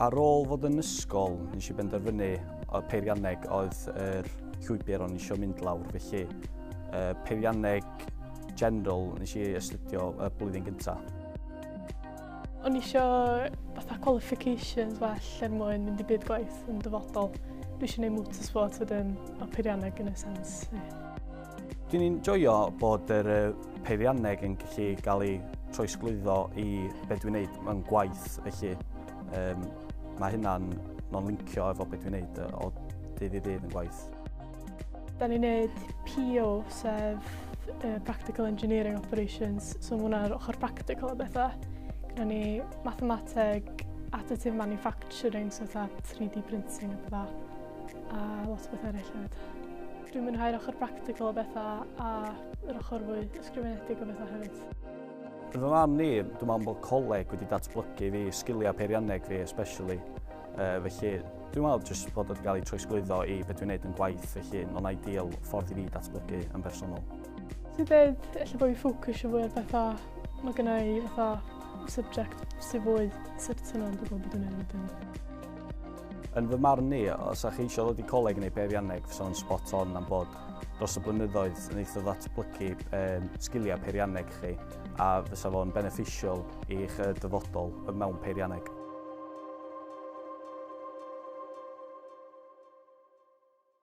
Ar ôl fod yn ysgol, nes i benderfynu o peirianneg oedd yr llwybr o'n eisiau mynd lawr, felly peirianneg general nes i astudio y blwyddyn gyntaf. O'n i eisiau fatha qualifications well er mwyn mynd i byd gwaith yn dyfodol. Dwi eisiau gwneud motorsport wedyn o peirianneg yn y sens. Dwi'n enjoyo bod yr peirianneg yn gallu gael ei trosglwyddo i be dwi'n neud mewn gwaith, felly mae hynna'n non-lincio efo be dwi'n neud o dydd i ddydd yn gwaith. Da ni'n neud PO, sef Practical Engineering Operations, so mae hwnna'r ochr practical o bethau. Gyda ni mathemateg, additive manufacturing, so fatha 3D printing a bethau, a lot o bethau eraill hefyd. Dwi'n mwynhau'r ochr practical o bethau a yr ochr fwy ysgrifenedig o bethau hefyd. Fy marn i, dwi'n meddwl bod coleg wedi datblygu fi, sgiliau peirianneg fi especially. Felly dwi'n meddwl jyst bod wedi cael ei trosglwyddo i beth dwi'n neud yn gwaith, felly mae'n ideal ffordd i fi datblygu yn bersonol. Ti'n dweud, ella bod fi ffocysio fwy ar bethau, mae gynna i fatha subject sydd fwy certain o'n dwi'n gwybod bod dwi'n neud wedyn. Yn fy marn i, os ydych chi eisiau ddod i coleg neu peirianneg, fysa fo'n spot on am bod dros y blynyddoedd wneith o ddatblygu sgiliau peirianneg chi a fysa fo'n beneficial i'ch dyfodol mewn peirianneg.